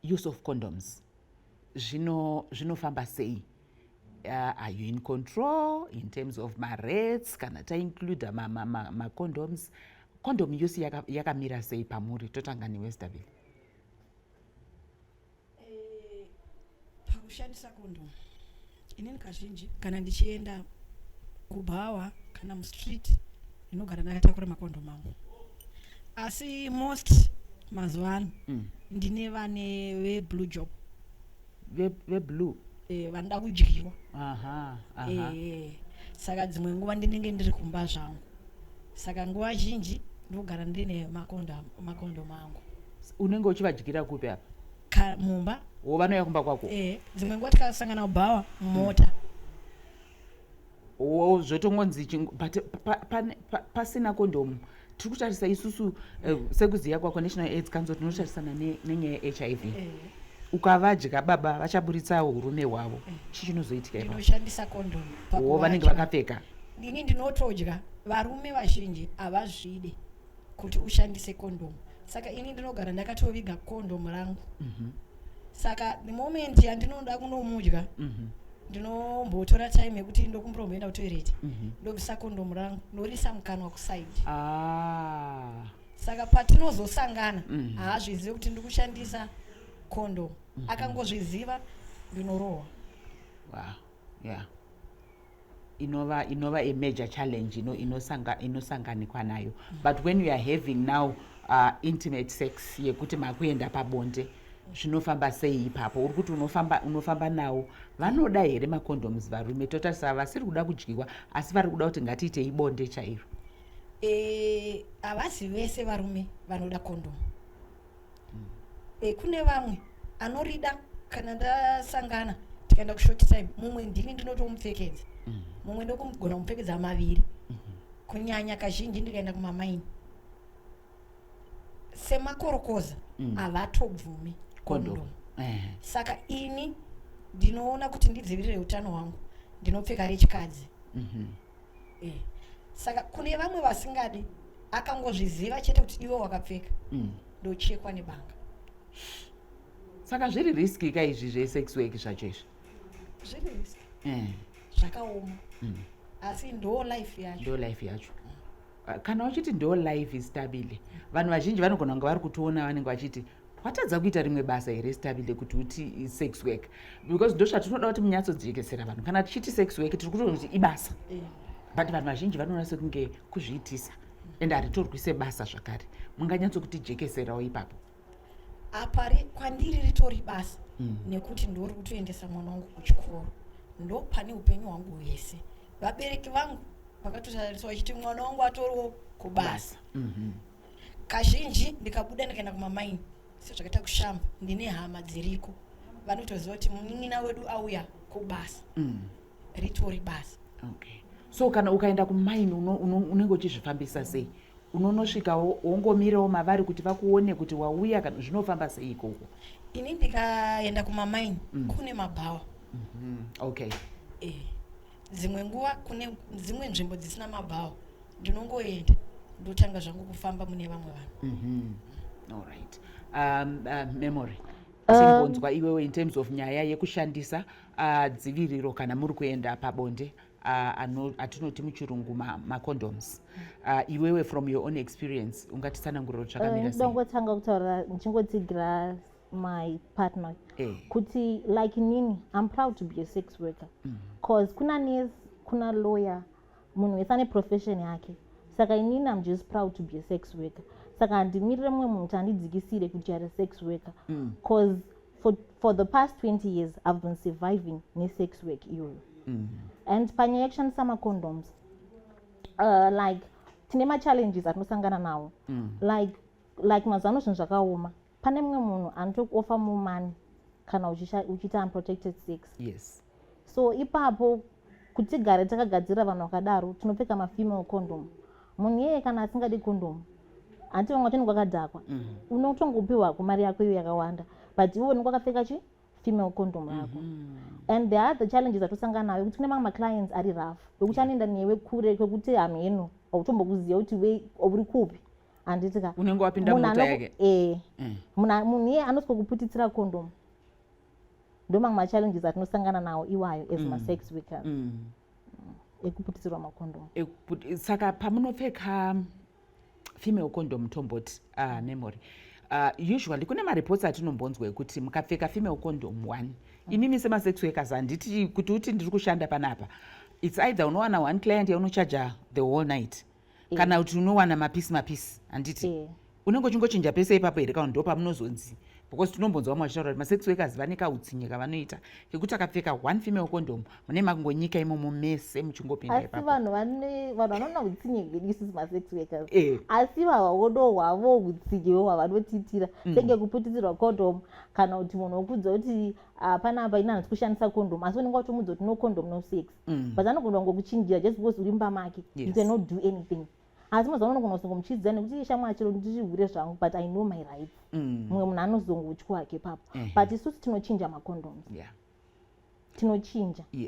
Use of condoms zvinofamba sei? Are you in control in terms of marates kana taincluda macondoms? Condom use yakamira sei pamuri? Totanga newe, Stabile. Pakushandisa condom, inini kazhinji kana ndichienda kubhawa kana mustreet, ndinogara ndakatakura makondomu angu. Asi most mazuva ano ndine vane veblue job. Veblue? Vanoda kudyiwa. aha aha Saka dzimwe nguva ndinenge ndiri kumba zvangu, saka nguva zhinji ndinogara ndine makondomu angu. Unenge uchivadyira kupi apa? Mumba. Wo vanouya kumba kwako? Dzimwe nguva tikasangana kubhawa, mumota. Wo zvotongonzi but pasina kondomu, tiri kutarisa isusu, sekuziva kwako, National AIDS Council, tinotarisana nenyaya yeHIV. Ukavadya baba, vachaburitsa urume hwavo. Chii chinozoitika ipapo? Ndinoshandisa kondomu. Wo vanenge vakapfeka. Ini ndinotodya. Varume vazhinji havazvide kuti ushandise kondomu, saka ini ndinogara ndakatoviga kondomu rangu. Saka the moment yandinoda kunomudya, ndinombotora time yekuti ndokumboromboenda kutoilet, ndobvisa kondomu rangu, ndorisa mukanwa kuside. Saka patinozosangana, haazvizivi kuti ndikushandisa kondomu. Akangozviziva, ndinorohwa. Wow, yeah, inova a major challenge inosanganikwa nayo. But when you are having now intimate sex, yekuti makuenda pabonde, zvinofamba sei ipapo? Uri kuti unofamba nawo. Vanoda here macondoms varume? Totarisa vasiri kuda kudyiwa, asi vari kuda kuti ngatiitei bonde chairo. Havasi vese varume vanoda kondomu. Kune vamwe anorida. Kana ndasangana, tikaenda kushort time, mumwe ndini ndinotomupfekedza, mumwe ndokugona kumupfekedza maviri. Kunyanya kazhinji ndikaenda kumamaini semakorokoza, havatobvumi condom. Condom. Saka ini ndinoona kuti ndidzivirire utano hwangu, ndinopfeka rechikadzi. Saka kune vamwe vasingadi, akangozviziva chete kuti iwe wakapfeka, ndochekwa nebanga. Saka zviri risky ka izvi zvesex work zvacho izvi? Zviri risky. Zvakaoma, asi ndo life yacho. Ndo life yacho. Kana uchiti ndo life, Stabile, vanhu vazhinji vanogona kunge vari kutiona, vanenge vachiti, "Watadza kuita rimwe basa here, Stabile, kuti uti sex work?" Because ndo zvatinoda kuti munyatsodzikesera vanhu. Kana tichiti sex work, tiri kutoona kuti ibasa, but vanhu vazhinji vanoona sekunge kuzviitisa, and haritorwi sebasa zvakare. Munganyatsokutijekeserawo ipapo? Apa kwandiri ritori basa, nekuti ndori kutoendesa mwana wangu kuchikoro, ndo pane upenyu hwangu hwese. Vabereki vangu vakatotarisa vachiti mwana wangu atoriwo kubasa. Kazhinji ndikabuda ndikaenda kumamaini, sezvakaita kushamba, ndine hama dziriko, vanotoziva kuti munin'ina wedu auya kubasa. Ritori basa. Okay, so kana ukaenda kumaini, unenge uchizvifambisa sei? Unonosvika wongomirawo mavari kuti vakuone kuti wauya, kana zvinofamba sei ikoko? Ini ndikaenda kumamaini, kune mabhawa. Dzimwe nguva kune dzimwe nzvimbo dzisina mabhawa, ndinongoenda, ndotanga zvangu kufamba mune vamwe vanhu. All right. Memory, timbonzwa iwewe in terms of nyaya yekushandisa dziviriro kana muri kuenda pabonde, atinoti muchirungu macondoms. Iwewe from your own experience, ungatitsanangurira kuti zvakamira sei? Ndongotanga kutaura ndichingotsigira my partner kuti like inini, I'm proud to be a sex worker, cause kuna nurse, kuna lawyer, munhu wese ane profession yake. Saka inini I'm just proud to be a sex worker. Saka handimirire mumwe munhu kuti andidzikisire kuti you are a sex worker, cause for the past 20 years I've been surviving nesex work iyoyo. And panyaya yekushandisa macondoms, like tine machallenges atinosangana nawo. Like mazuva ano zvinhu zvakaoma. Pane mumwe munhu anotokuoffer more money kana uchiita unprotected sex. So ipapo, kuti tigare takagadzirira vanhu vakadaro, tinopfeka mafemale condom. Munhu iyeye kana asingadi condom, hanti vamwe vacho kwakadhakwa, unotongopiwa kumari yako iyo yakawanda, but iwe unenge wakapfeka chi female condom rako. And there are the challenges atosangana nayo, kuti kune mamwe maclients ari rough, wekuti anoenda newe kure kwekuti hamheno, hautombokuziva kuti uri kupi. Handiti ka? Unenge wapinda Munhu mota yake. Eh. Munhu iye anosvika kuputitsira condom. Ndo mamwe machallenges atinosangana nawo iwayo as masex workers, ekuputitsirwa macondom. Saka pamunopfeka female condom, tomboti memory, usually kune mareports atinombonzwa ekuti mukapfeka female condom one, imimi semasex workers, handiti, kuti uti ndiri kushanda panapa, it's either unowana one client yaunochaja the whole night, kana kuti unowana mapisi mapisi, handiti? Eh. Unenge uchingochinja pese ipapo here, kana ndo pamunozonzi? Because tinombonzwa vamwe vachitaura kuti masex workers vane kautsinye kavanoita kekuti akapfeka one female condom, mune makungonyika imomo mese muchingopinda Asi ipapo. vanhu vanoona utsinye hwedu isusu masex workers, asi vavaodo hwavo utsinye hwavanotiitira, senge kuputitsirwa condom, kana kuti munhu wokudza kuti, "Ah, panapa ina handisi kushandisa condom," asi unenge watomudza kuti, "No condom, no sex," but anogona kungokuchinjira just because uri mumba make. You cannot do anything. Asi mazuva ano unogona kuzongomuchidzira nekuti, "Shamwa, chero ndichihure zvangu, but I know my rights." Mumwe munhu anozongotya hake ipapo, but isusu tinochinja macondoms. Tinochinja.